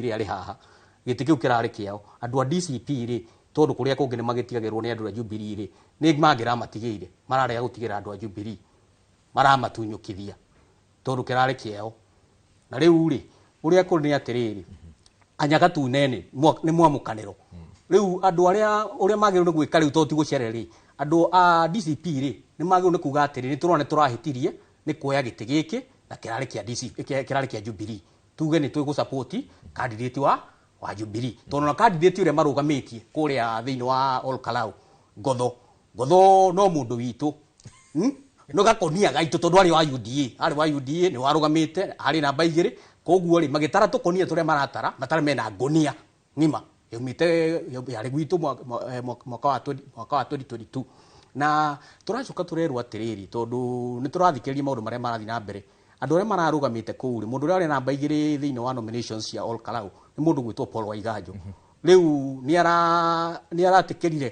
Jubilee rĩ arĩ haha, gĩtĩ kĩu kĩrarĩ kĩao. Andũ a DCP rĩ, tondũ kũrĩa kũngĩ nĩ magĩtigagĩrwo nĩ andũ a Jubilee rĩ, nĩ mangĩramatigĩire, mararega gũtigĩra andũ a Jubilee, maramatunyũkithia tondũ kĩrarĩ kĩao. Na rĩu rĩ, ũrĩa kũrĩ nĩ atĩrĩrĩ, anyagatunene nĩ mwamũkanĩro. Rĩu andũ arĩa ũrĩa magĩrĩirwo nĩ gwĩka rĩu, tondũ ti gũcerera rĩ, andũ a DCP rĩ nĩ magĩrĩirwo nĩ kuga atĩrĩ, nĩ tũrona nĩ tũrahĩtirie nĩ kuoya gĩtĩ gĩkĩ na kĩrarĩ kĩa DC, kĩrarĩ kĩa Jubilee, tuge nĩ tũgũ support candidate wa Jubilee, tondũ na candidate ũrĩa marũgamĩtie kũrĩa thĩinĩ wa Ol Kalou, Ngotho, Ngotho no mũndũ witũ, No gakonia gaitũ, tondũ arĩ wa UDA, arĩ wa UDA, nĩ warũgamĩte arĩ namba 2. Koguo rĩ, magĩtara tũkonia tũrĩa maratara matara mena ngonia ng'ima yaumĩte yarĩ gwitũ mwaka wa 2022. Na tũracoka tũrerwo atĩrĩrĩ, tondũ nĩ tũrathikĩrĩria maũndũ marĩa marathiĩ na mbere, andũ arĩa mararũgamĩte kũu rĩ, mũndũ ũrĩa arĩ namba 2 thĩinĩ wa nominations cia Ol Kalou nĩ mũndũ gwĩtwo Paul Waiganjo. Rĩu nĩ aratĩkĩrire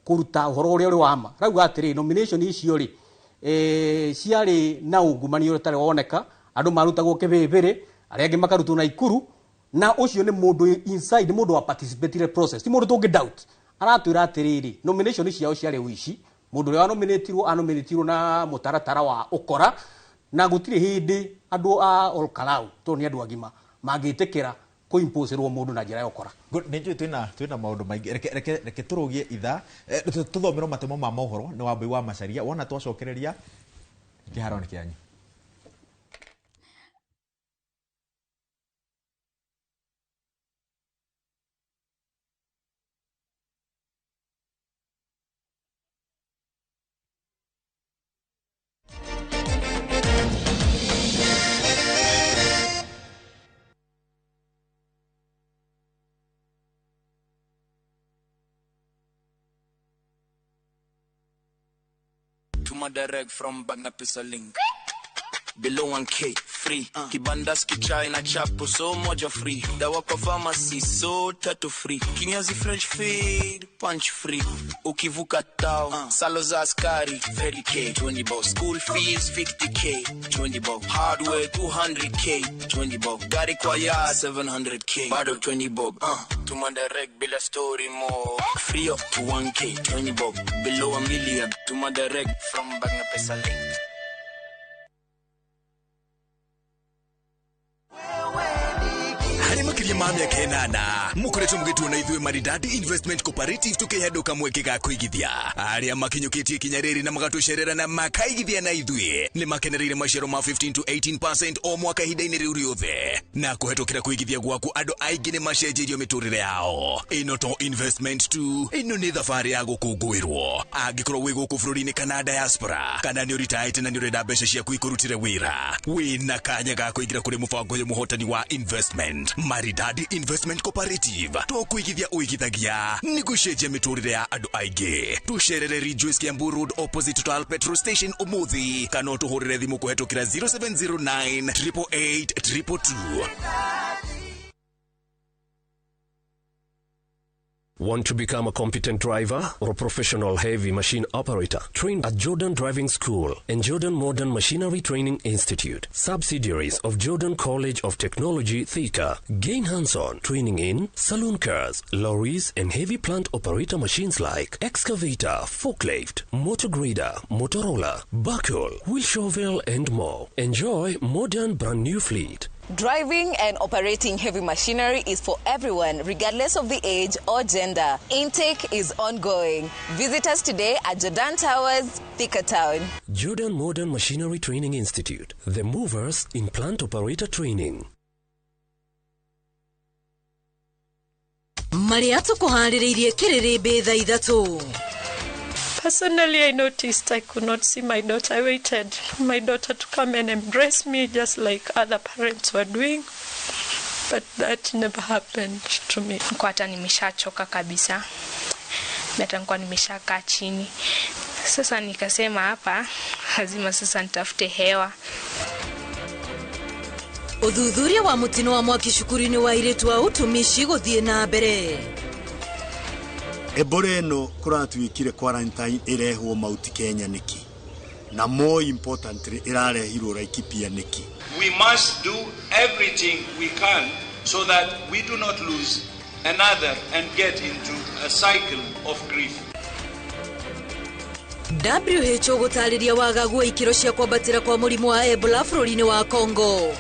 kũruta ũhoro ũrĩa ũrĩ wa ma. Rauga atĩrĩ, nomination icio rĩ, ciarĩ na ungumania ũrĩa ũtarĩ woneka, andũ marutagwo kĩbĩbĩrĩ, arĩa angĩ makarutwo na ikuru. Na ũcio nĩ mũndũ inside, nĩ mũndũ wa participatory process, ti mũndũ tũngĩ doubt. Aratwĩra atĩrĩrĩ, nomination ciao ciarĩ ũici, mũndũ ũrĩa wanominatirwo anominatirwo na mũtaratara wa ũkora, na gũtirĩ hĩndĩ andũ a Ol Kalou, tondũ nĩ andũ agima, mangĩtĩkĩra kũimposerwo mũndũ na njĩra ya ũkora. Good, nĩ njũĩ twĩna maũndũ maingĩ. Reke tũrũgie ithaa, tũthomerwo matemo ma mohoro nĩ Wambui wa Macaria. Wona twacokereria, kĩharo nĩ kĩanyu. Tuma direct from Bagna Pesa link. Below 1K free. Kibandaski chai na chapo so moja free. Dawa kwa pharmacy so tatu free. Kinyazi French fade punch free. Ukivuka tao salo za askari 30K 20 bob. School fees 50K 20 bob. Hardware 200K 20 bob. Gari kwa ya 700K bado 20 bob. Tuma direct bila story more. Free up to 1K 20 bob. Below a million. Tuma direct from Bagna Pesa link. Harĩ makĩria ma mĩaka 8 mũkoretwo mũgĩtuona ithuĩ Maridadi Investment Cooperative tũkĩhenduka mweke ga kũigithia. Arĩa makinyũkĩtie ikinya rĩrĩ na magatũcerera na makaigithia na ithuĩ nĩ makenereire maciaro ma 15 to 18% o mwaka ihinda-inĩ rĩu rĩothe, na kũhetũkĩra kũigithia gwaku andũ aingĩ nĩ macenjeirio mĩtũrĩre yao. Ĩno to investment tu, ĩno nĩ thabarĩ ya gũkũngũĩrwo. Angĩkorwo wĩ gũkũ bũrũri-inĩ kana diaspora, kana nĩ ũritaĩte na nĩ ũrenda mbeca ciaku ikũrutĩre wĩra, wĩna kanya ga kũingĩra kũrĩ mũbango ũyũ mũhotani wa investment. Maridadi Investment Cooperative, to kũigithia ũigithagia nĩ gũcenjia mĩtũrĩre ya andũ aingĩ. Tũcerere Ridgeways, Kiambu Road, opposite Total petrol station ũmũthĩ, kana ũtũhũrĩre thimũ kũhetũkĩra 0709 888 222. Want to become a competent driver or a professional heavy machine operator? Train at Jordan Driving School and Jordan Modern Machinery Training Institute, subsidiaries of Jordan College of Technology, Thika. Gain hands-on training in saloon cars, lorries, and heavy plant operator machines like excavator, forklift, motor grader, Motorola, buckle, wheel shovel, and more. Enjoy modern brand new fleet. Driving and operating heavy machinery is for everyone, regardless of the age or gender. Intake is ongoing. Visit us today at Jordan Towers, Thika Town. Jordan Modern Machinery Training Institute, the movers in plant operator training. Marĩa tũkũharĩrĩirie kĩrĩrĩmbĩ thaa 3. Personally, I noticed I could not see my daughter. I waited for my daughter to come and embrace me just like other parents were doing. But that never happened to me. Nilikuwa hata nimeshachoka kabisa. Hata nilikuwa nimeshakaa chini. Sasa nikasema hapa lazima sasa nitafute hewa. Ũthuthuria wa mũtino wa mwaki cukuru-inĩ wa airĩtu a ũtumishi gũthiĩ na mbere. Ebola ĩno kũratuĩkire quarantine ĩrehwo Mount Kenya nĩkĩ? Na more importantly ĩrarehirwo Laikipia nĩkĩ? We must do everything we can so that we do not lose another and get into a cycle of grief. WHO gũtarĩria wagagu wa ikĩro cia kwambatĩra kwa mũrimũ wa Ebola bũrũri-inĩ wa Congo.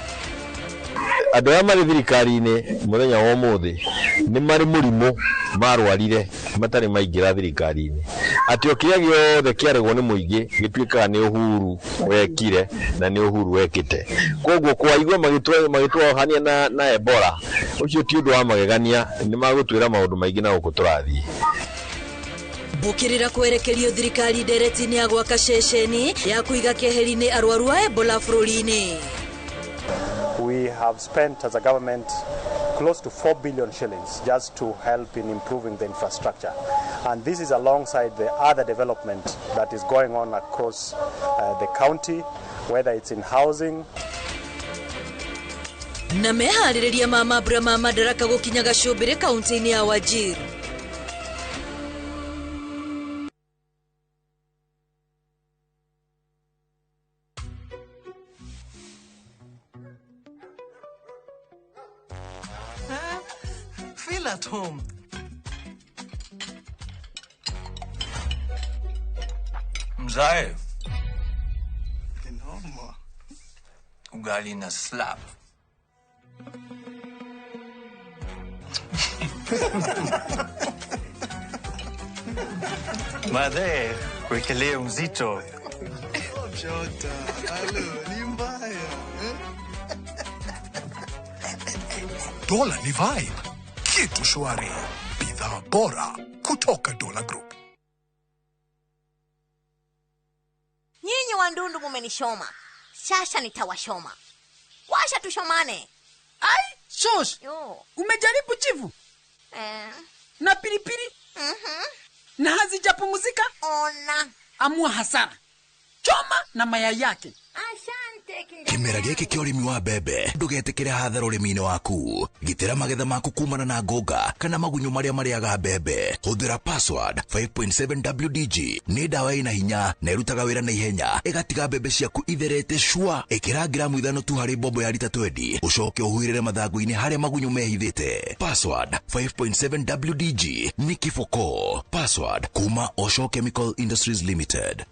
Andũ arĩa marĩ thirikari-inĩ mũthenya wa ũmũthĩ nĩ marĩ mũrimũ marwarire matarĩ maingĩra thirikari-inĩ, atĩ o kĩrĩa gĩothe kĩaregwo nĩ mũingĩ gĩtuĩkaga nĩ Uhuru wekire na nĩ Uhuru wekĩte. Koguo kwaigua magĩtwohania na Ebola, ũcio ti ũndũ wa magegania, nĩ magũtwĩra maũndũ maingĩ na gũkũ tũrathiĩ. Mbũkĩrĩra kwerekerio thirikari ndereti-inĩ ya gwaka ceceni ya kũiga keheri-inĩ arwaru a Ebola bũrũri-inĩ. We have spent as a government close to 4 billion shillings just to help in improving the infrastructure. And this is alongside the other development that is going on across the county, whether it's in housing. Na meharĩrĩria ma mambura ma Madaraka gũkinya Gacũmbĩrĩ kaunti-inĩ ya Wajir. Feel at home. Mzae. Ugali na slap. Madhe, wekelee mzito. Jota, alo, ni mbaya. Dola ni vibe. Kitu shwari. Bidhaa bora kutoka Dola Group. Nyinyi wandundu mumenishoma. Sasa nitawashoma. Washa tushomane. Ai, shosh. Umejaribu chivu? Na pilipili? Na hazijapumzika? Ona. Amua hasara. Choma na mayai yake. Asante. Kĩmera gĩkĩ kĩa ũrĩmi wa mbembe ndũgetĩkĩre hathara ũrĩmi-inĩ waku. Gitĩra magetha maku kumana na ngũnga kana magunyũ marĩa marĩaga mbembe. Hũthĩra Password 5.7 WDG. Nĩ ndawa ĩna hinya na ĩrutaga wĩra na ihenya, ĩgatiga mbembe ciaku itherete cua. Ĩkĩra gramu 5 tu harĩ mbombo ya rita 20, ũcoke ũhuhĩrĩre mathangũ-inĩ harĩa magunyũ mehithĩte. Password 5.7 WDG nĩ kiboko. Password kuma Osho Chemical Industries Limited.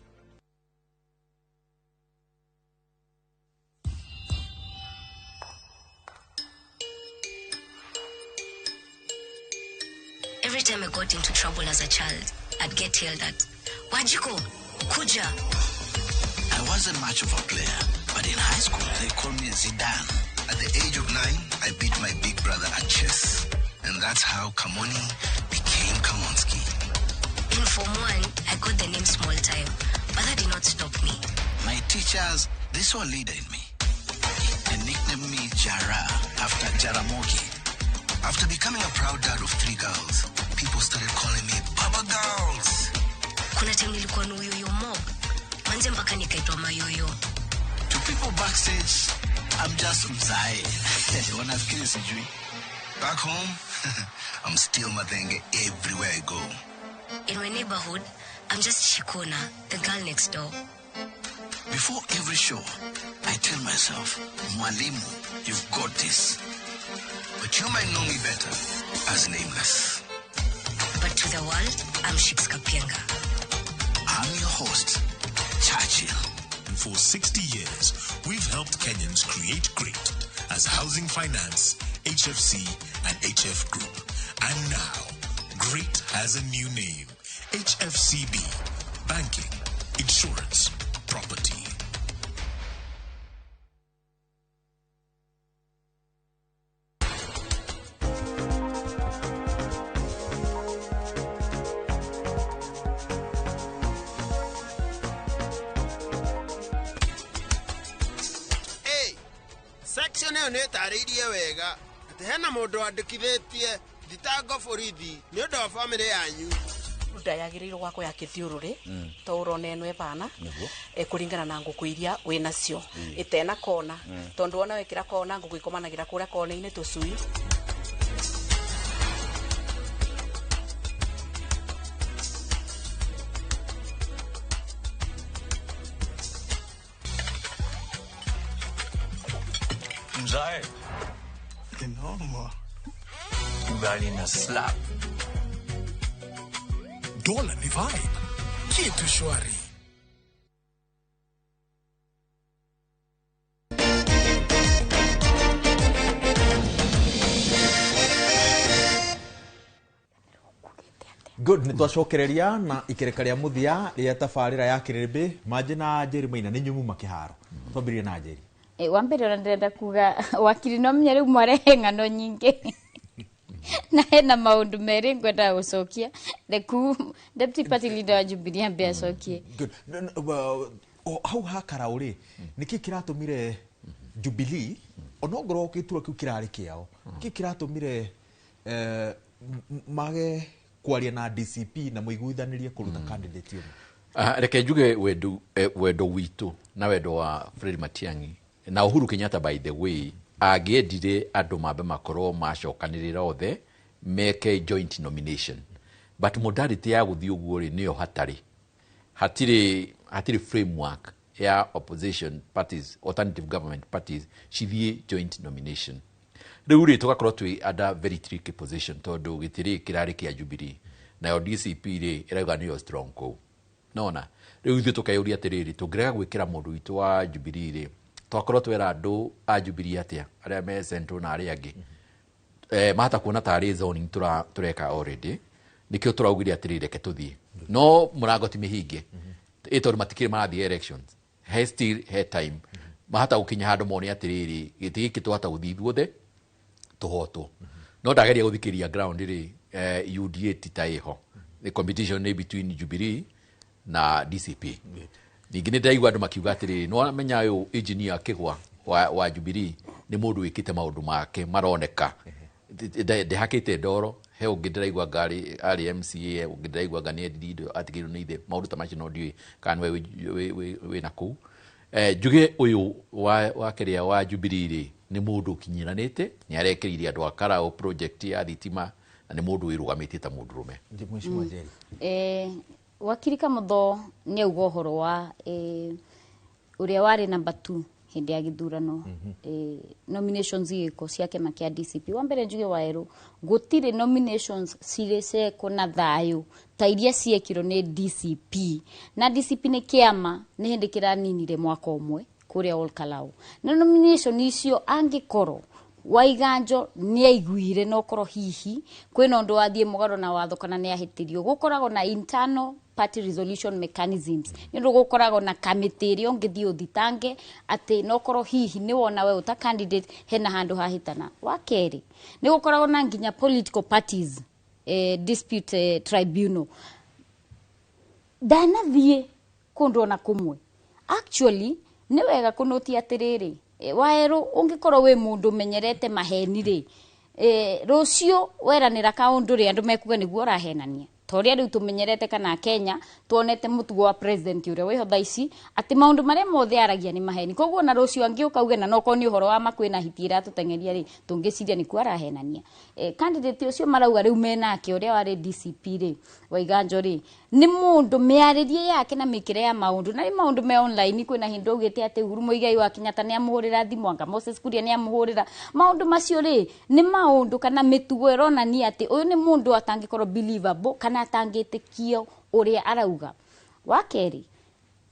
Every time I got into trouble as a child, I'd get yelled at. Wajiko, Kuja. I wasn't much of a player, but in high school they called me Zidane. At the age of 9, I beat my big brother at chess. And that's how Kamoni became Kamonski. In Form 1, I got the name Small Time, but that did not stop me. My teachers, they saw a leader in me. They nicknamed me Jara after Jaramogi. After becoming a proud dad of 3 girls, people started calling me Baba Girls. Kuna time nilikuwa na uyoyo mob. Manze mpaka nikaitwa mayoyo. To people backstage, I'm just mzae. Wanafikiri sijui. Back home, I'm still Mathenge everywhere I go. In my neighborhood, I'm just Shikona, the girl next door. Before every show, I tell myself, Mwalimu, you've got this. But you might know me better as Nameless. But to the world, I'm Shiks Kapienga. I'm your host, Churchill. For 60 years, we've helped Kenyans create great as Housing Finance, HFC, and HF Group. And now, Great has a new name, HFCB, Banking, Insurance, Property. Section ĩyo nĩ ĩtarĩirie wega atĩ hena mũndũ wandĩkithĩtie thitango borithi nĩ ũndũ wa bamĩrĩ yanyu. Nda yagĩrĩirwo gwakwo ya kĩthiũrũrĩ to ũrona ĩno ĩbana ĩkũringana na ngũkũ iria wĩnacio ĩtena kona tondũ wona wekĩra kona ngũkũ ikomanagĩra kũrĩa kona-inĩ tũcui. Mzae. Noma. Ugali na slap. Dola ni vibe. Kitu shwari. Good, nĩ twacokereria na ikereka rĩa mũthia rĩa tabarĩra ya kĩrĩmbĩ Manjĩ na Njeri Maina nĩ nyumu makĩharo. Twambĩrĩrie na Njeri. Wa mbere ona ndĩrenda kuga wakiri no menya rĩu mwarehe ng'ano nyingĩ na hena maũndũ merĩ ngwendaga gũcokia. Reku deputy party leader wa Jubilee ambe acokie. Good. Hau ha Karau rĩ, nĩkĩ kĩratũmire Jubilee onongorwo gĩturwa kĩu kĩrarĩ kĩao, nĩkĩ kĩratũmire mage kwaria na DCP na mũiguithanĩrie kũruta candidate ũmwe? Reke njuge wendo witũ na wendo wa Fred Matiang'i na Uhuru Kenyatta, by the way, angĩendire andũ mambe makorwo macokanĩrĩra othe meke joint nomination, but modality ya gũthiĩ ũguo rĩ nĩyo hatirĩ framework ya opposition parties, alternative government parties cithiĩ joint nomination. Rĩu rĩ tũgakorwo twĩ under very tricky position tondũ gĩtĩ rĩ kĩrarĩ kĩa Jubilee nayo DCP rĩ ĩrauga nĩyo strong kũu. Nona rĩu ithuĩ tũkeyũria atĩrĩrĩ, tũngĩrega gwĩkĩra mũndũ witũ wa Jubilee rĩ, twakorwo twera andũ a Jubilee atĩa arĩa me Central na arĩa angĩ mahota kuona tarĩ zoning tũreka already. Nĩkĩo tũraugire atĩrĩrĩ, reke tũthiĩ, no mũrango ti mĩhinge ĩ tondũ matikĩrĩ marathiĩ elections, he still he time mahota gũkinya handũ mone atĩrĩrĩ gĩtĩ gĩkĩ twahota gũthiĩ ithuothe tũhotwo. No ndageria gũthikĩria ground rĩ, UDA ti ta ĩho, the competition nĩ between Jubilee na DCP. Ningĩ nĩ ndĩraigua andũ makiuga atĩrĩrĩ, nĩ wamenya ũyũ engineer Kĩgwa wa Jubilee nĩ mũndũ wĩkĩte maũndũ make maroneka, ndehakĩte ndoro. He ũngĩ ndĩraigua ngari arĩ MCA, ũngĩ ndĩraigua nga nĩ endirie indo atigĩirwo nĩ ithe, maũndũ ta macio no ndiũĩ kana nĩwe wĩ na kũu. Njuge ũyũ wa kĩrĩa wa Jubilee rĩ nĩ mũndũ ũkinyĩranĩte, nĩ arekĩrĩire andũ a Karau project ya thitima na nĩ mũndũ wĩrũgamĩtie ta mũndũrũme. Mheshimiwa Njeri. Wakiri Kamotho nĩ auga ũhoro wa ũrĩa warĩ number 2 hĩndĩ ya gĩthurano, nominations igĩkwo cia kĩama kĩa DCP. Wa mbere njuge Waerũ, gũtirĩ nominations cirĩ ciekwo na thayũ ta iria ciekirwo nĩ DCP. Na DCP nĩ kĩama nĩ hĩndĩ kĩraninire mwaka ũmwe kũrĩa Ol Kalou. Na nomination icio angĩkorwo Waiganjo nĩ aiguire no korwo hihi kwĩna ũndũ wathiĩ mũgarũ na watho kana nĩ ahĩtĩrio, gũkoragwo na internal party resolution mechanisms. Nĩ ũndũ gũkoragwo na kamĩtĩ ĩrĩa ũngĩthiĩ ũthitange atĩ no korwo hihi nĩ wona we ũta candidate hena handũ hahĩtana. Wa kerĩ nĩ gũkoragwo na nginya political parties dispute tribunal. Ndanathiĩ kũndũ ona kũmwe. Actually nĩ wega kũnũtia atĩrĩrĩ, Waerũ ũngĩkorwo wĩ mũndũ ũmenyerete maheni rĩ, rũciũ weranĩra kaũndũ rĩ andũ mekuga nĩguo ũrahenania. Ta ũrĩa rĩu tũmenyerete kana Kenya tuonete mũtugo wa president ũrĩa wĩho thaa ici atĩ maũndũ marĩa mothe aragia nĩ maheni. Koguo ona rũciũ angĩũka auge na nokorwo nĩ ũhoro wa ma kwĩna hiti ĩratũteng'eria rĩ, tũngĩciria nĩkuo arahenania. Candidate ũcio marauga rĩu menake ũrĩa warĩ DCP rĩ, Waiganjo rĩ, nĩ mũndũ mĩarĩrie yake na mĩkĩre ya maũndũ na nĩ maũndũ me online. Kwĩna hĩndĩ augĩte atĩ Uhuru Muigai wa Kenyatta nĩ amũhũrĩra thimũ, anga Moses Kuria nĩ amũhũrĩra. Maũndũ macio rĩ nĩ maũndũ kana mĩtugo ĩronania atĩ ũyũ nĩ mũndũ atangĩkorwo believable kana atangĩtĩkio ũrĩa arauga. Wa kerĩ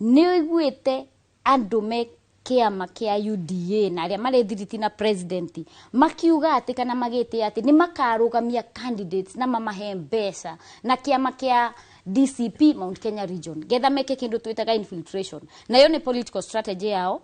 nĩ ũiguĩte andũ me kĩama kĩa UDA na arĩa marĩ thiriti na president makiuga atĩ kana magĩte atĩ nĩ makarũgamia candidates na mamahe mbeca na kĩama kĩa DCP Mount Kenya region getha meke kĩndũ twĩtaga infiltration, nayo nĩ political strategy yao.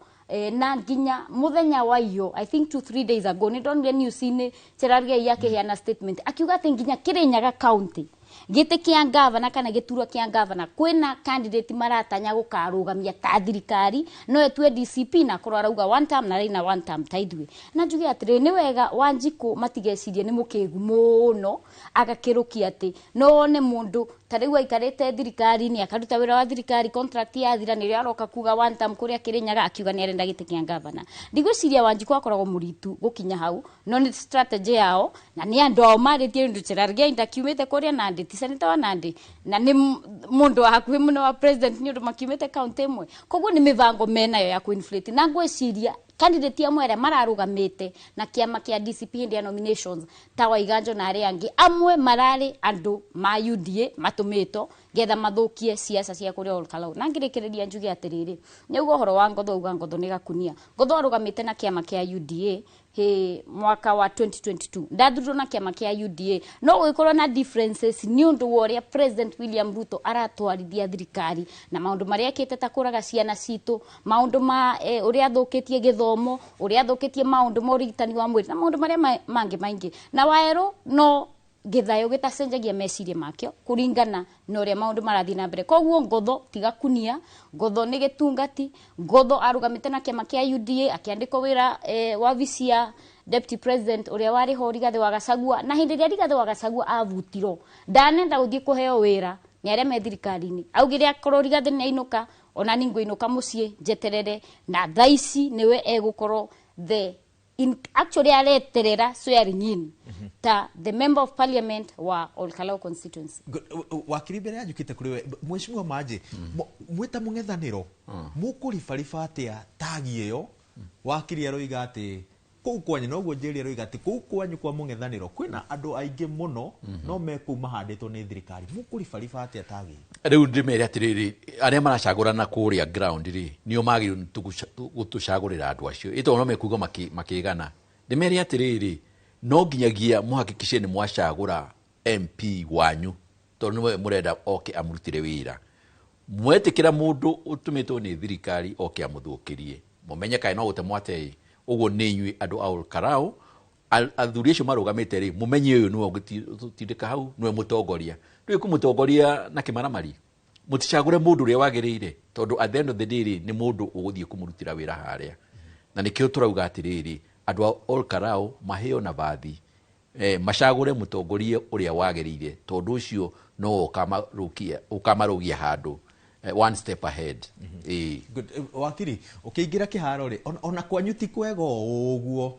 Na nginya muthenya wa iyo, I think 2-3 days ago nĩ ndonire news-inĩ Cherargei akĩheana statement akiuga atĩ nginya Kirinyaga county gĩtĩ kĩa ngavana kana gĩturwa kĩa ngavana kwĩna candidate maratanya gũkarũgamia ta thirikari no etue DCP na akorwo arauga one term na raina one term ta ithuĩ. Na njuge atĩrĩ, nĩ wega Wanjikũ matigecirie nĩ mũkĩgu mũno agakĩrũkia atĩ no one mũndũ ta rĩu aikarĩte thirikari-inĩ akaruta wĩra wa thirikari, contract yathira nĩrĩo aroka kuga one term kũrĩa Kĩrĩnyaga akiuga nĩ arenda gĩtĩ kĩa ngavana. Ndigwĩciria Wanjikũ akoragwo mũritu gũkinya hau, no nĩ strategy yao na nĩ andũ ao marĩtie ũndũ Cherargei ndakiumĩte kũrĩa Nandi, ti senator wa Nandi na nĩ mũndũ wa hakuhĩ mũno wa president nĩ ũndũ makiumĩte county ĩmwe. Koguo nĩ mĩbango menayo ya kũ-inflate na ngwĩciria Candidate amwe arĩa mararũgamĩte na kĩama kĩa DCP hĩndĩ ya nominations ta Waiganjo na arĩa angĩ amwe mararĩ andũ ma UDA matũmĩtwo getha mathũkie siasa cia kũrĩa Olkalou. Na ngĩrĩkĩrĩria njuge atĩrĩrĩ, nĩ uga ũhoro wa Ngotho, uga Ngotho nĩ gakunia. Ngotho arũgamĩte na kĩama kĩa UDA he mwaka wa 2022, ndathurirwo na kĩama kĩa UDA, no gũgĩkorwo na differences nĩ ũndũ wa ũrĩa President William Ruto aratwarithia thirikari na maũndũ marĩa ekĩte ta kũraga ciana citũ, maũndũ ma ũrĩa athũkĩtie gĩthomo, ũrĩa athũkĩtie maũndũ ma ũrigitani wa mwĩrĩ na maũndũ marĩa mangĩ maingĩ. Na Waerũ no gĩthayo gĩtacenjagia meciria makĩo kũringana na ũrĩa maũndũ marathiĩ na mbere. Koguo Ngotho tiga kunia, Ngotho nĩ gĩtungati. Ngotho arũgamĩte na kĩama kĩa UDA, akĩandĩkwo wĩra wabici ya deputy president ũrĩa warĩ ho Rigathĩ wa Gachagua, na hĩndĩ ĩrĩa Rigathĩ wa Gachagua abutirwo ndanenda gũthiĩ kũheo wĩra nĩ arĩa me thirikari-inĩ, augire akorwo Rigathĩ nĩ ainũka ona ni ngũinũka mũciĩ njeterere, na thaa ici nĩwe egũkorwo the in, actually areterera swearing in ta the member of parliament wa Olkalou constituency. Wakiri, mbere ya njũkĩte kũrĩ we Mheshimiwa Manji, mwĩta mũng'ethanĩro mũkũribariba atĩa tagi ĩyo? Wakiri aroiga atĩ kũu kwanyu, noguo Njeri aroiga atĩ kũu kwanyu kwa mũng'ethanĩro kwĩna andũ aingĩ mũno no me kũu mahandĩtwo nĩ thirikari. Mũkũribariba atĩa tagi? Rĩu ndĩmere atĩrĩrĩ, arĩa maracagũrana kũrĩa ground rĩ, nĩo magĩrĩirwo nĩ gũtũcagũrĩra andũ acio, ĩtondũ no mekuga makĩgana. Ndĩmere atĩrĩrĩ, no nginyagia mũhakikice nĩ mwacagũra MP wanyu, tondũ nĩwe mũrenda oke amũrutĩre wĩra. Mwetĩkĩra mũndũ ũtũmĩtwo nĩ thirikari oke amũthũkĩrie, mũmenye kaĩ no gũte mwatei. Ũguo nĩ inyuĩ andũ a Olkalou, athuri acio marũgamĩte rĩ, mũmenye ũyũ nĩwe ũngĩtindĩka hau, nĩwe mũtongoria. Ndũĩ kũmũtongoria na kĩmaramari, mũticagũre mũndũ ũrĩa wagĩrĩire, tondũ at the end of the day rĩ, nĩ mũndũ ũgũthiĩ kũmũrutĩra wĩra harĩa. Na nĩkĩo tũrauga atĩrĩrĩ, andũ a Olkalou maheo nabathi, macagũre mũtongoria ũrĩa wagĩrĩire, tondũ ũcio no ũkamarũgia handũ, one step ahead. Good. Wakiri, ũkĩingĩra kĩharo rĩ, ona kwanyu ti kwega o ũguo.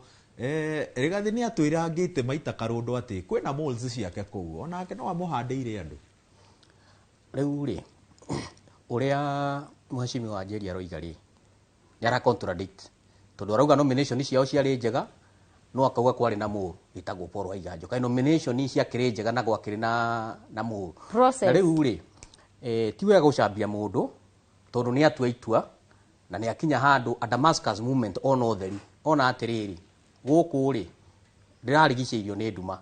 Rigathĩ nĩ atwĩrangĩte maita karũndũ atĩ kwĩna moles ciake kũu, onake no amũhandĩire andũ. Rĩu rĩ, ũrĩa Mheshimiwa Njeri aroiga rĩ, nĩ ara contradict, tondũ arauga nomination ciao ciarĩ njega, no akauga kwarĩ na mũru ĩtagwo Paul Waiganjo. Kaĩ nomination ciakĩrĩ njega na gwakĩrĩ na mũru? Process. Na rĩu rĩ, ti wega gũcambia mũndũ, tondũ nĩ atua itua na nĩ akinya handũ a Damascus movement, ona ũtheri, ona atĩrĩrĩ, gũkũ rĩ ndĩrarigicĩirio nĩ nduma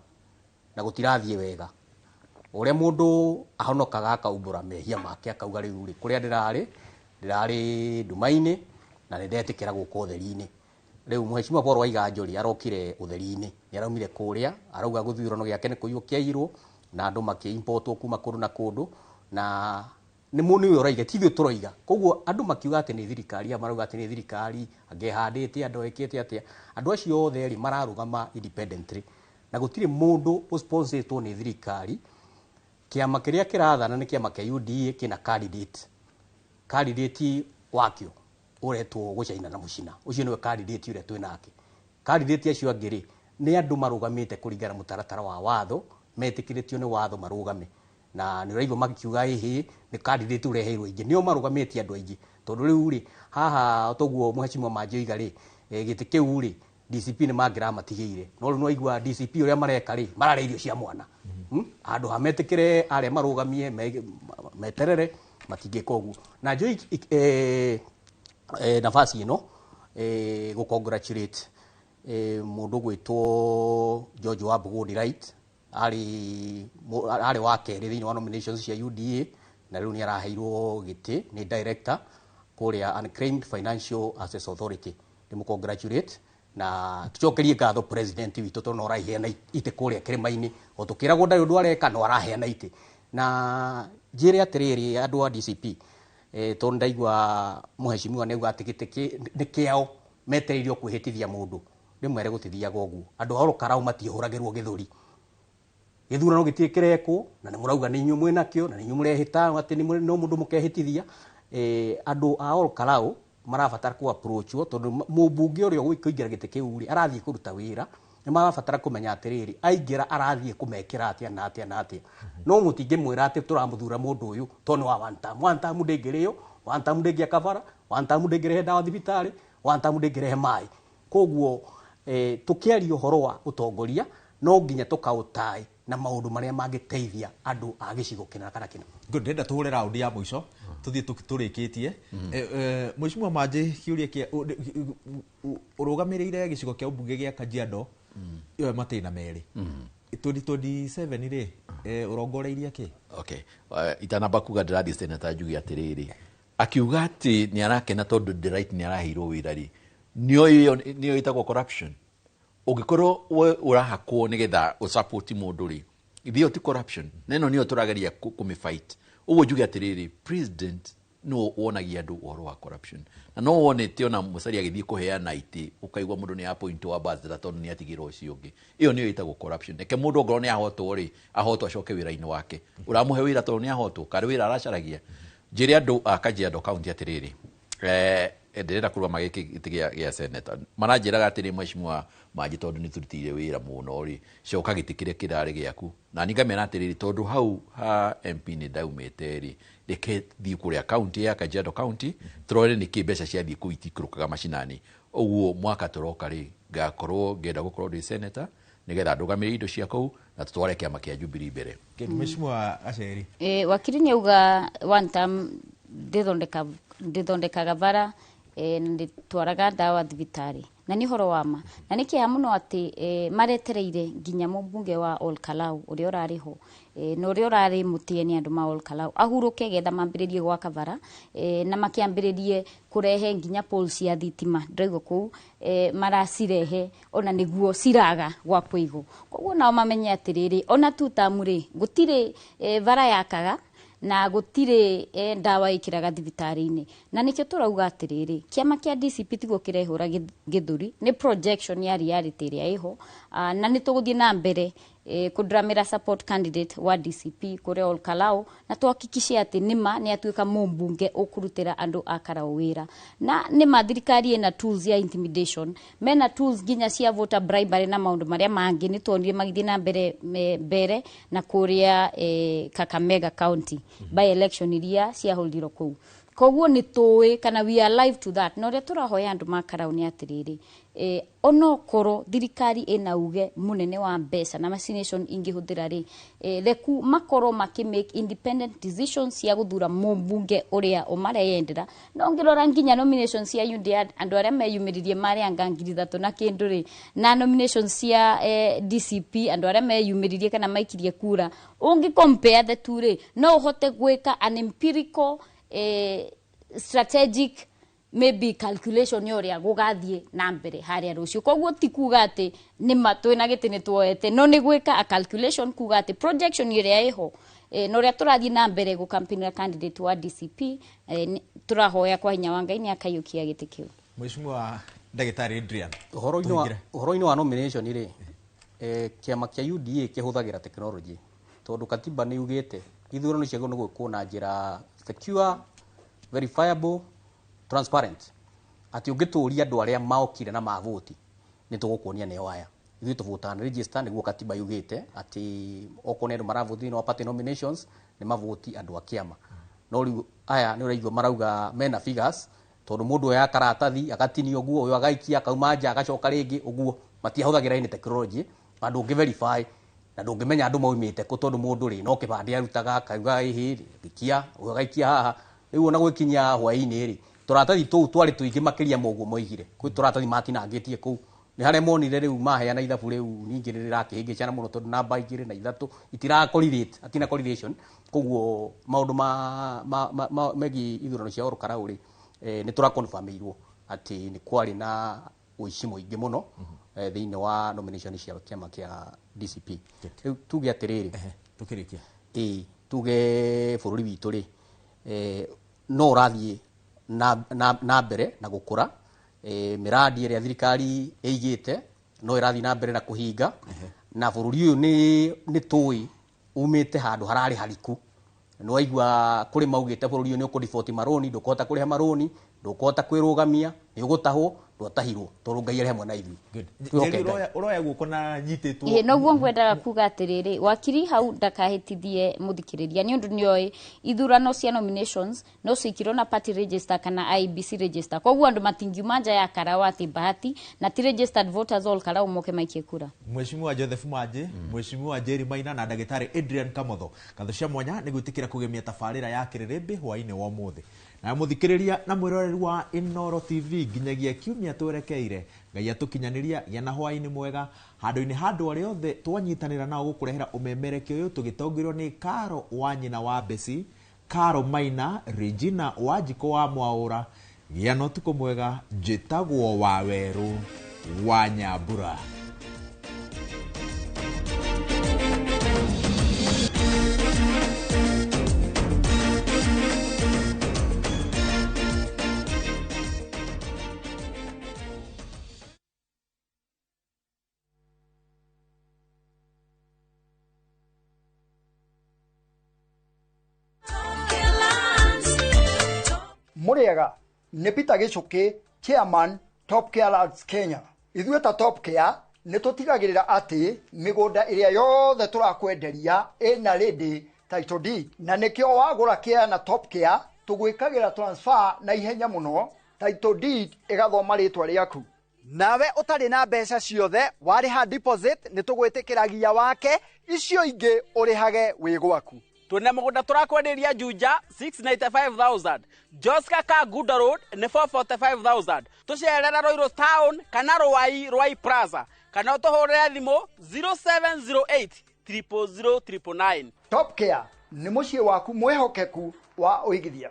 na gũtirathiĩ wega. Ũrĩa mũndũ ahonokaga akaumbũra mehia make, akauga rĩu rĩ, kũrĩa ndĩrarĩ nduma-inĩ na nĩ ndetĩkĩra gũka ũtheri-inĩ. Rĩu Mheshimiwa Paul Waiganjo rĩ, arokire ũtheri-inĩ, nĩ araumire kũrĩa, arauga gĩthurano gĩake nĩ kũiywo kĩairwo na andũ makĩ-importwo kuma kũndũ na kũndũ, na nĩ mũndũ nĩwe ũraiga, ti ithuĩ tũroiga. Koguo andũ makiuga atĩ nĩ thirikari, aya marauga atĩ nĩ thirikari, angĩ ĩhandĩte andũ, ĩkĩte atĩa, andũ acio othe rĩ mararũgama independently, na gũtirĩ mũndũ ũsponsorĩtwo nĩ thirikari. Kĩama kĩrĩa kĩrathana nĩ kĩama kĩa UDA, kĩna candidate wakĩo ũretwo gũcaina na mũcina, ũcio nĩwe candidate ũrĩa twĩ nake. Candidate acio angĩ rĩ, nĩ andũ marũgamĩte kũringana na mũtaratara wa watho, metĩkĩrĩtio nĩ watho marũgame, na nĩ ũraigua makiuga ĩhĩ nĩ candidate ũreheirwo aingĩ, nĩo marũgamĩtie andũ aingĩ. Tondũ rĩu rĩ, haha toguo Mheshimiwa Manji oiga rĩ, gĩtĩ kĩu rĩ, DCP nĩ mangĩramatigĩire, no rĩu nĩwaigua DCP ũrĩa mareka rĩ, mararĩa irio cia mwana. Handũ ha metĩkĩre arĩa marũgamie meterere, matingĩka ũguo. Na njũĩ nafasi ĩno gũ congratulate mũndũ gwĩtwo George Wambugu Delight, arĩ wa kerĩ thĩinĩ wa nominations cia UDA, na rĩu nĩ araheirwo gĩtĩ nĩ director kũrĩa Unclaimed Financial Assets Authority. Nĩ congratulate na tucokerie ngatho president witũ, tondũ no araheana itĩ kũrĩa kĩrĩma-inĩ, o tũkĩragwo ndarĩ ũndũ areka, no araheana itĩ. Na njĩre atĩrĩrĩ, andũ a DCP, tondũ ndaigua mũhecimiwa nĩ auga atĩ gĩtĩ nĩ kĩao, metereirio kwĩhĩtithia mũndũ, rĩmwe gũtithiaga ũguo. Andũ a Olkalou matiĩhũragĩrwo gĩthũri, gĩthurano gĩtirĩ kĩrekwo, na nĩ mũrauga nĩ inyuĩ mwĩnakĩo na nĩ inyuĩ mũrehĩta atĩ no mũndũ mũkehĩtithia. Andũ a Olkalou marabatara ku approachwo, tondũ mũmbunge ũrĩa ũkũingĩra gĩtĩ kĩu rĩ, arathiĩ kũruta wĩra, nĩ marabatara kũmenya atĩrĩrĩ, aingĩra arathiĩ kũmekĩra atĩa na atĩa na atĩa. No mũtingĩmwĩra atĩ tũramũthura mũndũ ũyũ tondũ nĩ wa one term. One term ndĩngĩrĩo, one term ndĩngĩaka bara, one term ndĩngĩrehe ndawa thibitarĩ, One term ndĩngĩrehe maĩ. Koguo tũkĩaria ũhoro wa ũtongoria no nginya tũkaũtae na maũndũ marĩa mangĩteithia andũ a gĩcigo kĩna kana kĩna. Good, ndĩrenda tũhũre raundi ya mũico tũthiĩ tũrĩkĩtie. Mheshimiwa Manji, kĩũria kĩa ũrũgamĩrĩire gĩcigo kĩa ũmbunge gĩa Kajiado ĩyo matĩna merĩ 2027 rĩ, ũrongoreirie kĩ? Okay, itanamba kuga ndĩrathiĩ senator njuge atĩrĩrĩ, akiuga atĩ nĩ arakena tondũ Delight nĩ araheirwo wĩra rĩ, nĩyo nĩyo ĩtagwo corruption. Ũngĩkorwo we ũrahakwo nĩgetha ũsupport mũndũ rĩ, ithuĩ ti corruption, na ĩno nĩyo tũrageria kũmĩfight. Ũguo njuge atĩrĩrĩ, president no wonagia andũ ũhoro wa corruption, na no wonete ona Musalia agĩthiĩ kũheana itĩ ũkaigua mũndũ nĩ appoint ambassador tondũ nĩ atigĩrwo ũcio ũngĩ. Ĩyo nĩyo ĩtagwo corruption. Reke mũndũ ongorwo nĩ ahotwo rĩ, ahotwo acoke wĩra-inĩ wake. Ũramũhe wĩra tondũ nĩ ahotwo, karĩ wĩra aracaragia? Njĩre andũ a Kajiado County atĩrĩrĩ, ndĩrenda kũrũgama gĩkĩ gĩtĩ gĩa senator. Maranjĩraga atĩrĩ, Mheshimiwa Manji, tondũ nĩ tũrutĩire wĩra mũno rĩ, coka gĩtĩ kĩrĩa kĩrarĩ gĩaku. Na niĩ ngamera atĩrĩrĩ, tondũ hau ha MP nĩ ndaumĩte rĩ, reke thiĩ kũrĩa county ya Kajiado County tũrore nĩkĩ mbeca ciathiĩ kũu itikũrũkaga macinani. Ũguo mwaka tũroka rĩ, ngakorwo ngĩenda gũkorwo ndĩ senator nĩgetha ndũgamĩrĩre indo cia kũu na tũtware kĩama kĩa Jubilee mbere. Mheshimiwa Gacheri. Wakiri nĩ auga one term ndĩthondekaga bara, ndĩtwaraga ndawa thibitarĩ, na nĩ ũhoro wa ma, na nĩ kĩeha mũno atĩ maretereire nginya mũmbunge wa Ol Kalou ũrĩa ũrarĩ ho, na ũrĩa ũrarĩ mũtĩe nĩ andũ ma Ol Kalou ahurũke getha mambĩrĩrie gwaka bara, na makĩambĩrĩrie kũrehe nginya poles cia thitima ndĩraigua kũu, maracirehe ona nĩguo ciraga gwa kũigwo. Koguo nao mamenye atĩrĩrĩ, ona tu tamu rĩ, gũtirĩ bara yakaga na gũtirĩ ndawa ĩkĩraga thibitarĩ-inĩ. Na nĩkĩo tũrauga atĩrĩrĩ, kĩama kĩa DCP tiguo kĩrehũra gĩthũri, nĩ projection ya reality ĩrĩa ĩho, na nĩ tũgũthiĩ na mbere kũndramĩra support candidate wa DCP kũrĩa Ol Kalou, na tuhakikishe atĩ nĩma nĩ atuĩka mũmbunge ũkũrutĩra andũ a Karau wĩra. Na nĩma thirikari ĩna tools ya intimidation, mena tools nginya cia voter bribery na maũndũ marĩa mangĩ nĩ tuonire magĩthiĩ na mbere mbere na kũrĩa Kakamega County by election iria ciahũrirwo kũu. Koguo nĩ tũĩ kana we are live to that. Na ũrĩa tũrahoya andũ ma Karau nĩ atĩrĩrĩ, onokorwo thirikari ĩna uge mũnene wa mbeca na machination ingĩhũthĩra rĩ, reku makorwo makĩ make independent decisions cia gũthura mũmbunge ũrĩa ũmareyendera. No ngĩrora nginya nomination cia UDA andũ arĩa meyumĩririe marĩ anga 3,000 na kĩndũ rĩ, na nomination cia DCP andũ arĩa meyumĩririe kana maikirie kura, ũngĩ compare the two rĩ, no ũhote gwĩka an empirical strategic maybe calculation ya ũrĩa gũgathiĩ na mbere harĩa rũciũ. Koguo ti kuga atĩ nĩma twĩna gĩtĩ nĩ tuoete, no nĩ gwĩka a calculation kuga atĩ projection ĩrĩa ĩho, na ũrĩa tũrathiĩ na mbere gũcampaignĩra candidate wa DCP, tũrahoya kwa hinya wa Ngai nĩ akaiyũkia gĩtĩ kĩu. Mheshimiwa Ndagĩtarĩ Adrian, ũhoro-inĩ wa nomination rĩ, kĩama kĩa UDA kĩhũthagĩra technology tondũ katiba nĩ yugĩte ithurano ciagĩrĩirwo nĩ gwĩkwo na njĩra secure, verifiable, transparent. Atĩ ũngĩtũria andũ arĩa maokire na mavoti nĩ tũgũkuonia nĩo aya. Ithuĩ tũvotaga na register nĩguo katiba yugĩte atĩ okorwo nĩ andũ maravoti thĩinĩ wa party nominations nĩ mavoti andũ a kĩama. No rĩu aya nĩ ũraigua marauga mena figures tondũ mũndũ oya karatathi agatinio ũguo, ũyũ agaikia akauma nja agacoka rĩngĩ ũguo, matiahũthagĩra any technology na ndũngĩ verify na ndũngĩmenya andũ maumĩte kũ tondũ mũndũ rĩ no kĩbandĩ arutaga akauga ĩhĩ gĩkia ũyũ agaikia haha. Rĩu ona gwĩkinya hwaĩ-inĩ rĩ, tũratathi tũu twarĩ tũingĩ makĩria ma ũguo moigire. Kwĩ tũratathi matinangĩtie kũu. Nĩ harĩa monire rĩu maheana ithabu rĩu ningĩ nĩ rĩrakĩhĩngĩcana mũno tondũ namba 2 na 3 itira correlate, hatina correlation. Koguo maũndũ ma megiĩ ithurano cia Ol Kalou rĩ, nĩ tũraconfirmĩirwo atĩ nĩ kwarĩ na ũici mũingĩ mũno thĩinĩ wa nomination cia kĩama kĩa DCP. Rĩu tuge atĩrĩrĩ, tũkĩrĩkia. Ĩĩ, tuge bũrũri witũ rĩ, no ũrathiĩ na mbere na gũkũra, mĩrandi ĩrĩa thirikari ĩigĩte no ĩrathiĩ na mbere na kũhinga, na bũrũri ũyũ nĩ tũĩ umĩte handũ hararĩ hariku. Nĩ waigua kũrĩ maugĩte bũrũri ũyũ nĩ ũkũ default marũni, ndũkũhota kũrĩha marũni, ndũkũhota kwĩrũgamia, nĩ ũgũtahwo. Ndwatahirwo tondu Ngai arĩ hamwe na ithuĩ. Twĩhoke Ngai. Uroya guoko na nyitĩtwo. Ĩĩ, noguo ngwendaga kuga atĩrĩrĩ, wakiri hau ndakahĩtithie mũthikĩrĩria nĩ ũndũ nĩoĩ ithurano cia nominations no cikirwo na party register kana IEBC register, koguo andũ matingiuma nja ya karau atĩ Bahati na ti registered voters all karau moke maikie kura. Mheshimiwa Joseph Manji, Mheshimiwa Jerry Maina na ndagĩtarĩ Adrian Kamotho, ngatho cia mwanya nĩ gwĩtĩkĩra kũgemia tabarĩra ya kĩrĩrĩmbĩ hwaĩ-inĩ wa ũmũthĩ. Na mũthikĩrĩria na mwĩroreri wa Inooro TV nginyagia kiumia twerekeire, Ngai atũkinyanĩria gĩa na hwaĩ-inĩ mwega handũ-inĩ ha andũ arĩa othe twanyitanĩra nao gũkũrehera ũmemerekio ũyũ tũgĩtongorio nĩ Karo wa nyina wa Besi, Karo Maina, Regina Wanjikũ wa Mwaũra. Gĩa na ũtukũ mwega, njĩtagwo Wawerũ wa Nyambura. Muriega nĩ Peter Gichuki, chairman Top Care Lands Kenya. Ithuĩ ta Top Care nĩ tũtigagĩrĩra atĩ mĩgũnda ĩrĩa yothe tũrakwenderia ĩna ready title deed, na nĩkĩo wagũra care na Top Care tũgwĩkagĩra transfer na ihenya mũno, title deed ĩgathoma rĩtwa rĩaku. Nawe ũtarĩ na mbeca ciothe warĩha deposit nĩ tũgwĩtĩkĩragia wake, icio ingĩ ũrĩhage wĩ gwaku. Twina mugunda turakwenderia Juja 695,000, Joska Kaguda Road ni 445,000, tucerera Ruiru Town kana Ruai Ruai Plaza kana utuhurire thimu 0708 000 999. Top Care nĩ mũciĩ waku mwĩhokeku wa ũigithia.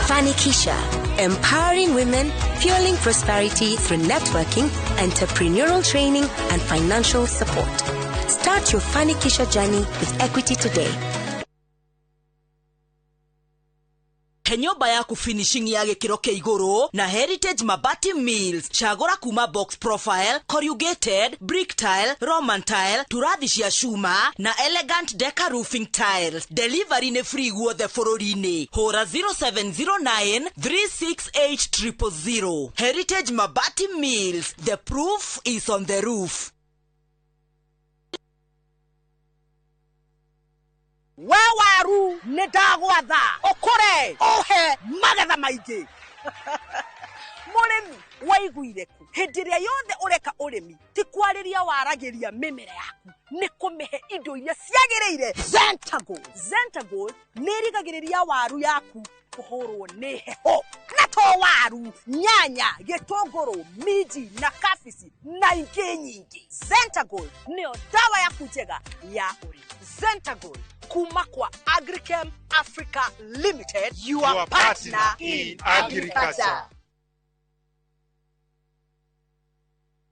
Fanikisha, empowering women, fueling prosperity through networking, entrepreneurial training, and financial support. Start your Fanikisha journey with Equity today. Nyũmba yaku finishing ya gĩkĩro kĩa igũrũ na Heritage Mabati Mills. Cagũra kuma box profile, corrugated, brick tile, Roman tile, turathi cia cuma na elegant deca roofing tiles. Delivery nĩ free guothe bũrũri-inĩ. Hũra 0709 368 000. Heritage Mabati Mills. The proof is on the roof. We waru nĩ ndagwatha ũkũre ũhe magetha maingĩ. Mũrĩmi waiguire ku hĩndĩ ĩrĩa yothe ũreka ũrĩmi ti kwarĩria waragĩria mĩmera yaku, nĩ kũmĩhe indo iria ciagĩrĩire. Zentagold, Zentagold nĩ ĩrigagĩrĩria waru yaku kũhũrwo nĩ heho, na to waru, nyanya, gĩtũngũrũ, minji na kabici na ingĩ nyingĩ. Zentagold nĩyo dawa yaku njega ya ũrĩmi. Zentagold kuma kwa Agrichem Africa Limited, your partner in agriculture.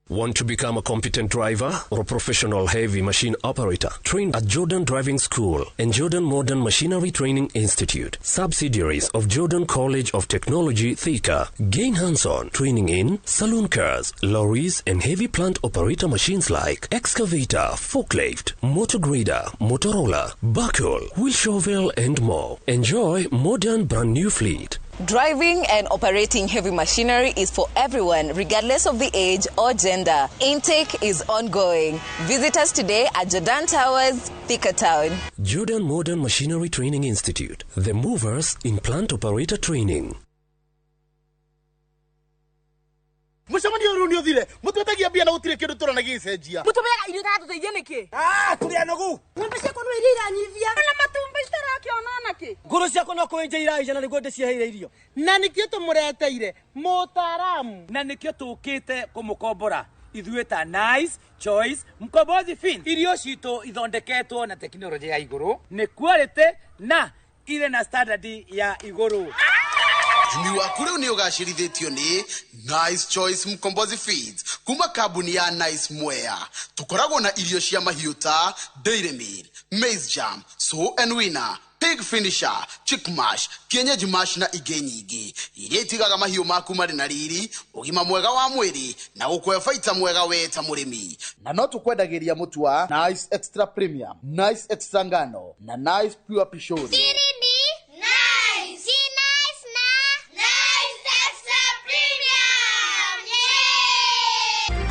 Want to become a competent driver or a professional heavy machine operator? Train at Jordan Driving School and Jordan Modern Machinery Training Institute, subsidiaries of Jordan College of Technology, Thika. Gain hands-on training in saloon cars, lorries, and heavy plant operator machines like excavator, forklift, motor grader, Motorola, buckle, wheel shovel, and more. Enjoy modern brand new fleet. Driving and operating heavy machinery is for everyone, regardless of the age or gender. Intake is ongoing. Visit us today at Jordan Towers, Thika Town. Jordan Modern Machinery Training Institute, the movers in plant operator training. Mucemanio rĩu nĩ ũthire mũtwetagia mbia na gũtirĩ kĩndũ tũrona gĩgĩcenjia. Mũtũmeaga irio itatũteithia nĩkĩ? Tũrĩ anogu. Ng'ombe ciakwa no iria iranyivia na matumbĩ citarakĩona onakĩ. Ngũrũ ciakwa no kũenja iraija na nĩguo ndĩciheire irio. Na nĩkĩo tũmũreteire mũtaaramu, na nĩkĩo tũkĩte kũmũkombora ithuĩ ta Nice Choice Mkombozi Fin. Irio citũ ithondeketwo na tekinoronjĩ ya igũrũ, nĩ quality na Irĩ na standard ya igũrũ. Ũrĩmi waku rĩu nĩ ũgacĩrithĩtio nĩ Nice Choice Mkombozi Feeds kuma kambuni ya Nice Mwea. Tũkoragwo na irio cia mahiũ ta Dairy Meal, Maize Jam, Sow and Winner, Pig Finisher, Chick Mash, Kienyeji Mash na ingĩ nyingĩ iria itigaga mahiũ maku marĩ na riri, ũgima mwega wa mwĩrĩ na gũkũhe baita mwega we ta mũrĩmi. Na no tũkwendagĩria mũtu wa Nice Extra Premium, Nice Extra Ngano na Nice Pure Pishori. Siri ni Nice. Si nice na Nice Extra Premium. Yeah!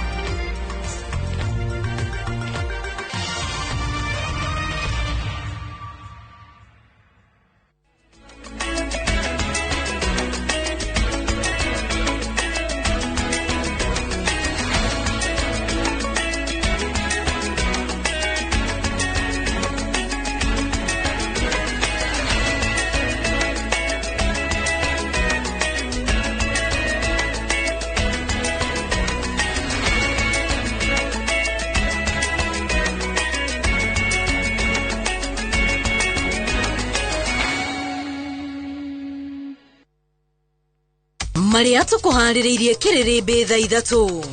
Marĩa tũkũharĩrĩirie kĩrĩrĩmbĩ thaa 3.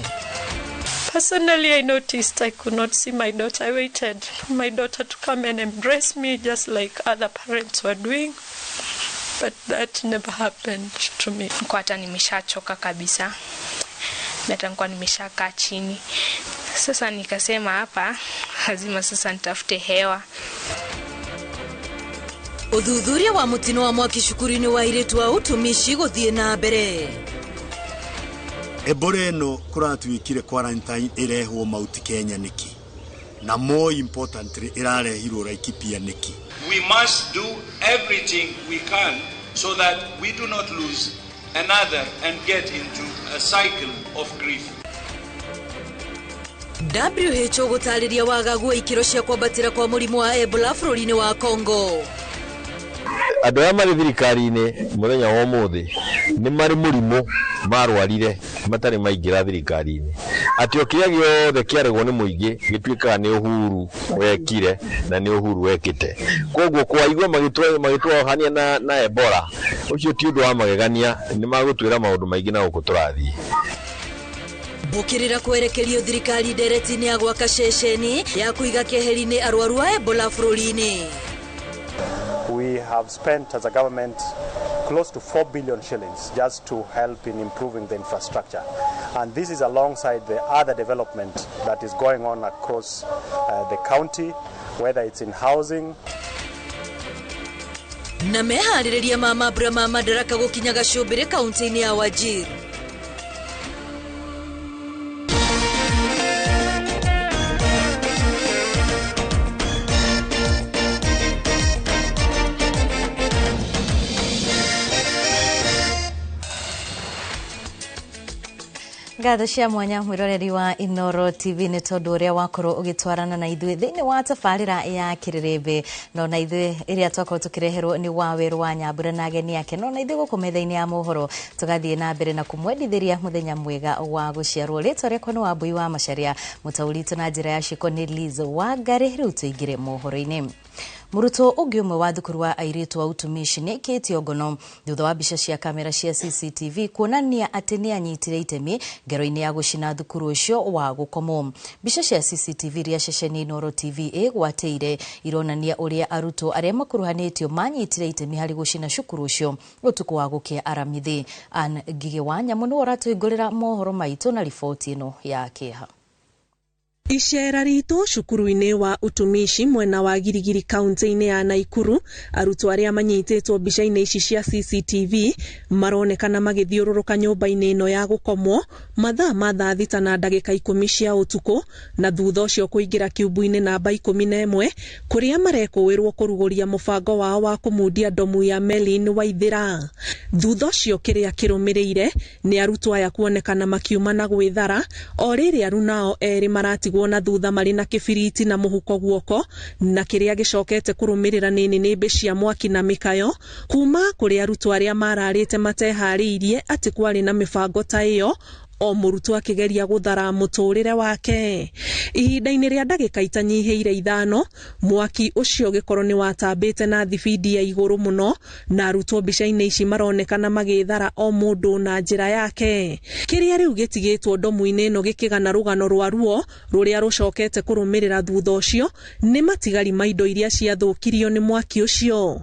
Personally, I noticed I could not see my daughter. I waited for my daughter to come and embrace me just like other parents were doing, but that never happened to me. Nilikuwa hata nimeshachoka kabisa, hata nilikuwa nimeshakaa chini. Sasa nikasema hapa lazima sasa nitafute hewa. Ũthuthuria wa mũtino wa mwaki cukuru-inĩ wa airĩtu a ũtumishi gũthiĩ na mbere. Ebola ĩno kũratuĩkire quarantine ĩrehwo Mount Kenya nĩkĩ? Na more importantly ĩrarehirwo Laikipia nĩkĩ? We must do everything we can so that we do not lose another and get into a cycle of grief. WHO gũtarĩria wagagu wa ikĩro cia kwambatĩra kwa mũrimũ wa Ebola bũrũri-inĩ wa Congo. Andũ arĩa marĩ thirikari-inĩ mũthenya wa ũmũthĩ nĩ marĩ mũrimũ marwarire matarĩ maingĩra thirikari-inĩ, atĩ o kĩrĩa gĩothe kĩaregwo nĩ mũingĩ gĩtuĩkaga nĩ Uhuru wekire na nĩ Uhuru wekĩte. Koguo kwaigua magĩtwohania na Ebola, ũcio ti ũndũ wa magegania, nĩ magũtwĩra maũndũ maingĩ na gũkũ tũrathiĩ. Mbũkĩrĩra kwerekerio thirikari ndereti-inĩ ya gwaka ceceni ya kũiga keheri-inĩ arwaru a Ebola bũrũri-inĩ. We have spent as a government close to 4 billion shillings just to help in improving the infrastructure. And this is alongside the other development that is going on across the county, whether it's in housing. Na meharĩrĩria ma mambura ma Madaraka gũkinya Gacũmbĩrĩ kaunti-inĩ ya Wajir. Ngatho cia mwanya mwiroreri wa Inoro TV nĩ tondũ ũrĩa wakorwo ũgĩtwarana na ithuĩ thĩinĩ wa tabarĩra ya kĩrĩrĩmbĩ, no na ithuĩ ĩrĩa twakorwo tũkĩreherwo nĩ Wawerũ wa Nyambura na ageni ake, no na ithuĩ gũkũ metha-inĩ ya mohoro tũgathiĩ na mbere na kũmwendithĩria mũthenya mwega wa gũciarwo. Rĩtwa rĩakwa nĩ Wambui wa Macharia, mũtaũri witũ na njĩra ya ciĩko nĩ Liz Wangari. Rĩu tũingĩre mohoro-inĩ. Mũrutwo ũngĩ ũmwe wa thukuru wa airĩtu wa utumishi nĩ aikĩtio ngono thutha wa mbica cia kamera cia CCTV kuonania atĩ nĩ anyitire itemi ngero-inĩ ya gũcina thukuru ũcio wa gũkomwo. Mbica cia CCTV iria ceceni Inooro TV ĩgwatĩire ironania ũrĩa arutwo arĩa makuruhanĩtio manyitire itemi harĩ gũcina cukuru ũcio ũtukũ wa gũkĩa Aramithi. Ann Ngigĩ wa Nyamũ nĩwe ũratũhingũrĩra mohoro maitũ na riboti ĩno ya kĩeha. Icera ritũ cukuru-inĩ wa utumishi mwena wa Girigiri kaunti-inĩ ya Naikuru, arutwo arĩa manyitĩtwo mbica-inĩ ici cia CCTV maronekana magĩthiũrũrũka nyũmba-inĩ ĩno ya gũkomwo mathaa ma thaa 6:10 cia ũtukũ, na thutha ũcio kũingĩra kiumbu-inĩ namba 11 kũrĩa marekũĩrwo kũrugũria mũbango wao wa kũmundia ndomu ya Melin Waithĩra. Thutha ũcio kĩrĩa kĩrũmĩrĩire nĩ arutwo aya kuonekana makiuma na gwĩthara, o rĩrĩ arunao erĩ maratigwo na thutha marĩ na kĩbiriti na mũhuko guoko, na kĩrĩa gĩcokete kũrũmĩrĩra nĩ nĩnĩmbĩ cia mwaki na mĩkayo kuma kũrĩ arutwo arĩa mararĩte mateharĩirie atĩ kwarĩ na mĩbango ta ĩyo, O mũrutwo akĩgeria gũthara mũtũrĩre wake. Ihinda-inĩ rĩa ndagĩka itanyihĩire 5, mwaki ũcio ũgĩkorwo nĩ watambĩte na thibindi ya igũrũ mũno, na arutwo mbica-inĩ ici maronekana magĩthara o mũndũ na njĩra yake. Kĩrĩa rĩu gĩtigĩtwo ndomu-inĩ ĩno gĩkĩgana rũgano rwa ruo rũrĩa rũcokete kũrũmĩrĩra thutha ũcio nĩ matigari ma indo iria ciathũkirio nĩ mwaki ũcio.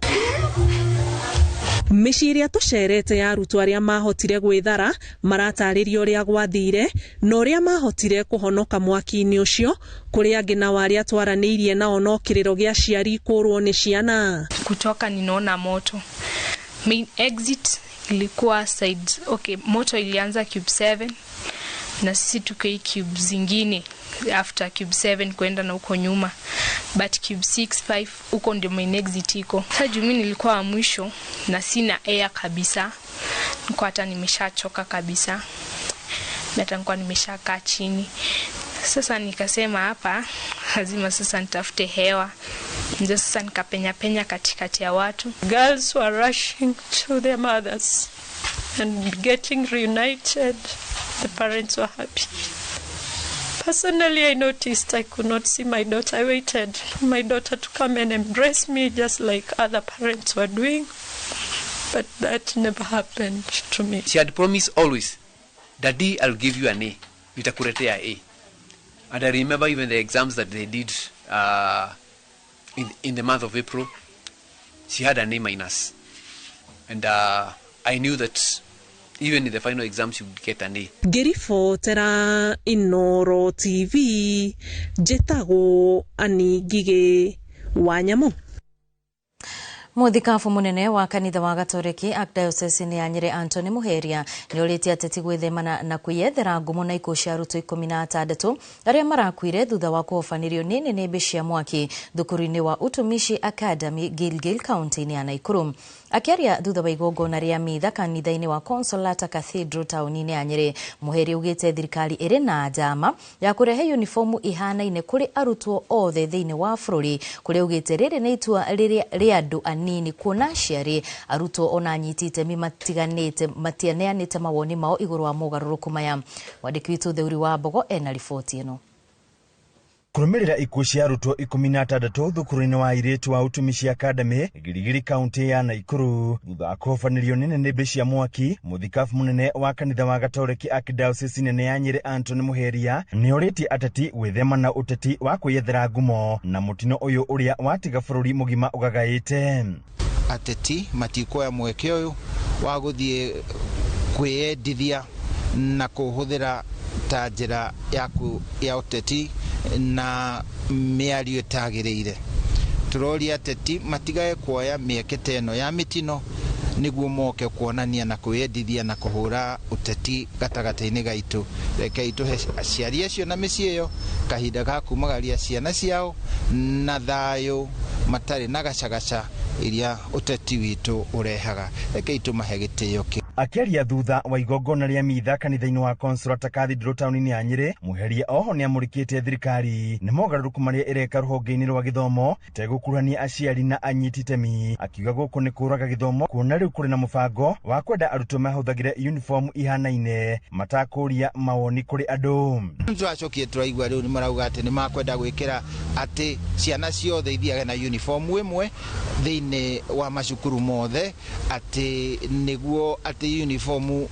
Mĩciĩ ĩrĩa tũcerete ya arutwo arĩa mahotire gwĩthara maratarĩria ũrĩa gwathire na ũrĩa mahotire kũhonoka mwaki-inĩ ũcio, kũrĩ angĩ nao arĩa twaranĩirie nao no kĩrĩro gĩa aciari kũrwo nĩ ciana. Kutoka ninaona moto. Main exit ilikuwa side, okay, moto ilianza cube 7 na sisi tuko hii cube zingine after cube 7 kwenda na huko nyuma, but cube 6 5 huko ndio main exit iko. Sasa juu mimi nilikuwa wa mwisho na sina air kabisa, nilikuwa hata nimeshachoka kabisa, hata nilikuwa nimeshakaa chini. Sasa nikasema hapa lazima sasa nitafute hewa, ndio sasa nikapenya penya katikati ya watu. Girls were rushing to their mothers and getting reunited. The parents were happy. Personally, I noticed I could not see my daughter. I waited for my daughter to come and embrace me just like other parents were doing, but that never happened to me. She had promised always, Daddy, I'll give you an A. Nitakuletea A. And I remember even the exams that they did in the month of April, she had an A minus. And I knew that even in the final exam she would get an A. Ngĩribotera Inooro TV, njĩtagwo Annie Ngigĩ wa Nyamu. Mũthikabu mũnene wa kanitha wa Gatoreki Archdiocese ya Nyĩrĩ Anthony Muheria nĩorĩtie ateti gwĩthemana na kwĩyethera ngumo na ikuũ cia arutwo 16 arĩa marakuire thutha wa kũhobanĩrio nĩ nĩnĩmbĩ cia mwaki thukuru-inĩ wa Utumishi Academy Gilgil kaunti-inĩ ya Nakuru. Akĩaria thutha wa igongona rĩa mitha kanitha-inĩ wa Consolata Cathedral taũni-inĩ ya Nyĩrĩ, Muheria augĩte thirikari ĩrĩ na njama ya kũrehe uniformu ihanaine kũrĩ arutwo othe thĩinĩ wa bũrũri, kũrĩa augĩte rĩrĩ nĩ itua rĩa andũ anini kuona aciari arutwo ona anyiti itemi matiganĩte matianeanĩte mawoni mao igũrũ wa mogarũrũku maya. Mwandĩki witũ Theuri wa Mbogo ena riboti ĩno. Kũrũmĩrĩra ikuũ cia arutwo 16 thukuru-inĩ wa airĩtu wa Utumishi Academy Giligili kaunti ya Nakuru thutha wa kũhobanĩrio nĩ nĩnĩmbĩ cia mwaki, mũthikabu mũnene wa kanitha wa Gatoreki Archdiocese nene ya Nyĩrĩ Anthony Muheria nĩorĩtie ateti gwĩthema na ũteti wa kwĩyethera ngumo na mũtino ũyũ ũrĩa watiga bũrũri mũgima ũgagaĩte. Ateti matikuoya mweke ũyũ wa gũthiĩ kwĩyendithia na kũhũthĩra ta njĩra ya ũteti na mĩario ĩtagĩrĩire. Tũroria ateti matigae kuoya mĩeke ta ĩno ya mĩtino nĩguo moke kuonania na kwĩyendithia na kũhũra ũteti gatagatĩ-inĩ gaitũ. Rekei tũhe aciari acio na mĩciĩ ĩyo kahinda ga kumagaria ciana ciao na thayũ matarĩ na gacagaca iria ũteti witũ ũrehaga. Rekei tũmahe gĩtĩo kĩu. Akĩaria thutha wa igongona rĩa mitha kanitha-inĩ wa Consolata Cathedral taũni-inĩ ya Nyĩrĩ, Muheria oho nĩamũrĩkĩte thirikari nĩ mogarũrũku marĩa ĩreka rũhonge-inĩ rwa gĩthomo ĩtegũkuruhania aciari na anyiti itemi, akiuga gũkũ nĩ kũraga gĩthomo kuona rĩu kũrĩ na mũbango wa kwenda arutwo mahũthagĩre uniform ihanaine matakũria mawoni kũrĩ andũ. Tũracokire tũraigua rĩu nĩ marauga atĩ nĩ makwenda gwĩkĩra atĩ ciana ciothe ithiage na uniform ĩmwe thĩinĩ wa macukuru mothe, atĩ nĩguo atĩ uniform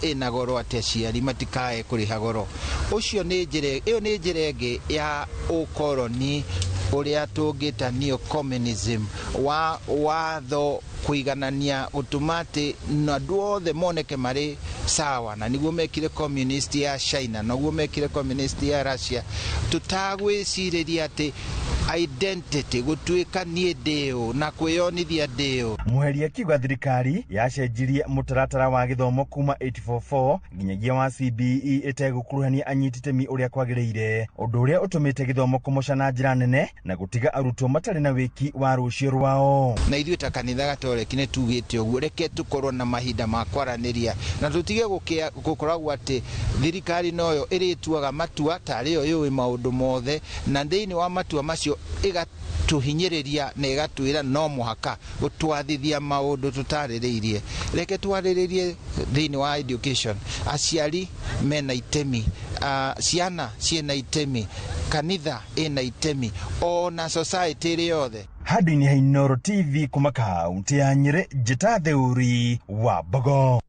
ĩna goro, atĩ aciari matikae kũrĩha goro. Ũcio nĩ njĩra ĩyo, nĩ njĩra ĩngĩ ya ũkoroni ũrĩa tũngĩta neo communism wa watho kũiganania gũtũma atĩ andũ othe moneke marĩ sawa, na nĩguo mekire communist ya China, noguo mekire communist ya Russia. Tũtagwĩcirĩria atĩ identity gũtuĩka niĩ ndĩũ na kwĩyonithia ndĩũ. Muheria akiuga thirikari yacenjirie mũtaratara wa gĩthomo kuma 844 nginyagia wa CBE ĩtegũkuruhania anyiti itemi ũrĩa kwagĩrĩire, ũndũ ũrĩa ũtũmĩte gĩthomo kũmoca na njĩra nene na gũtiga arutwo matarĩ na wĩki wa rũciũ rwao. Na ithuĩ ta kanitha Gatoreki nĩ tugĩte ũguo, reke tũkorwo na mahinda ma kwaranĩria na tũtige gũkoragwo atĩ thirikari noyo ĩrĩtuaga matua tarĩ yo yũĩ maũndũ mothe, na thĩinĩ wa matua macio Ĩgatũhinyĩrĩria na ĩgatwĩra no mũhaka gũtwathithia maũndũ tũtarĩrĩirie. Reke twarĩrĩrie thĩinĩ wa education. Aciari mena itemi, ciana ciĩna itemi, kanitha ĩna itemi, ona society ĩrĩ yothe. Handũ-inĩ ha Inooro TV kuma kaunti ya Nyĩrĩ, njĩta Theuri wa Mbogo.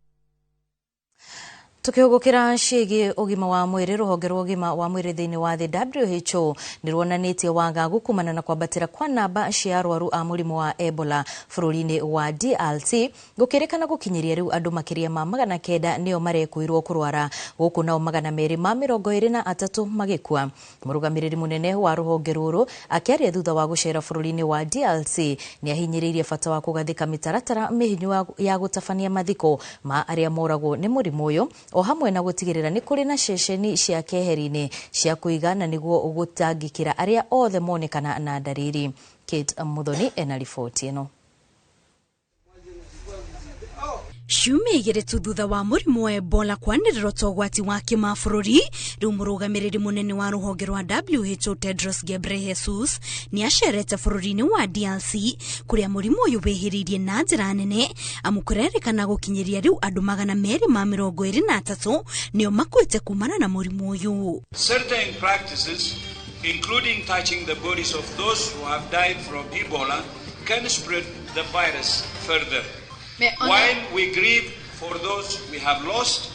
Tukihugukira ciĩgiĩ ũgima wa mwĩrĩ, rũhonge rwa ũgima wa mwĩrĩ thĩinĩ wa thĩ WHO nĩ ruonanĩtie wagagu kumana na kwambatĩra kwa namba cia arwaru a mũrimũ wa Ebola bũrũri-inĩ wa DRC, gũkĩrĩkana gũkinyĩria rĩu andũ makĩria ma 900 nĩo marekũirwo kũrwara, gũkũ nao 223 magĩkua. Mũrũgamĩrĩri mũnene wa rũhonge rũrũ akĩaria thutha wa gũcera bũrũri-inĩ wa DRC nĩ ahinyĩrĩirie bata wa kũgathĩka mĩtaratara mĩhinyu ya gũtabania mathiko ma arĩa moragwo nĩ mũrimũ ũyũ, o hamwe na gũtigĩrĩra nĩ kũrĩ na ceceni cia keheri-inĩ cia kũiga na nĩguo gũtangĩkĩra arĩa othe monekana na ndariri. Kate Muthoni ena riboti ĩno. Ciumia igĩrĩ tu thutha wa mũrimũ wa Ebola kwanĩrĩrwo ta ũgwati wa kĩmabũrũri, rĩu mũrũgamĩrĩri mũnene wa rũhonge rwa WHO Tedros Ghebreyesus nĩ acerete bũrũri-inĩ wa DRC kũrĩa mũrimũ ũyũ wĩhĩrĩirie na njĩra nene, amu kũrerĩkana gũkinyĩria rĩu andũ 223 nĩo makuĩte kumana na mũrimũ ũyũ. Certain practices, including touching the bodies of those who have died from Ebola, can spread the virus further. While we grieve for those we have lost,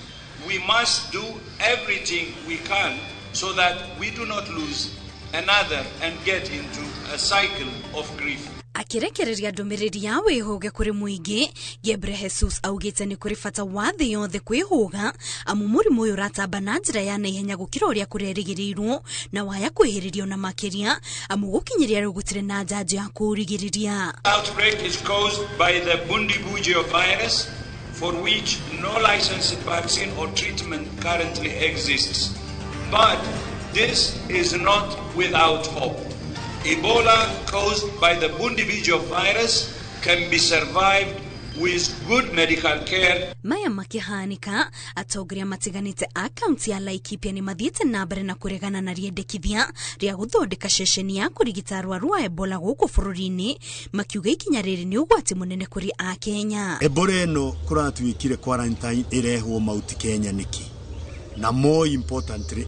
we must do everything we can so that we do not lose another and get into a cycle of grief. Akirekereria ndũmĩrĩri ya wĩhũge kũrĩ mũingĩ, Ghebreyesus augĩte nĩ kũrĩ bata wa thĩ yothe kwĩhũga, amu mũrimũ ũyũ ũratamba na njĩra ya naihenya gũkĩra ũrĩa kũrerĩgĩrĩirwo na waya kwĩhĩrĩrio na makĩria, amu gũkinyĩria rĩu gũtirĩ na njanjo ya kũũrigĩrĩria. Outbreak is caused by the Bundibugyo virus, for which no licensed vaccine or treatment currently exists. But this is not without hope. Ebola caused by the Bundibugyo virus can be survived with good medical care. Maya makihanika, atongoria matiganite a kaunti ya Laikipia ni mathiĩte na mbere na kũregana na rĩendekithia rĩa gũthondeka ceceni ya kũrigita arwaru a Ebola gũkũ bũrũri-inĩ, makiuga ikinya rĩrĩ nĩ ũgwati mũnene kũrĩ Akenya. Ebola ĩno kũratuĩkire quarantine ĩrehwo Mount Kenya nĩkĩ? Na more importantly,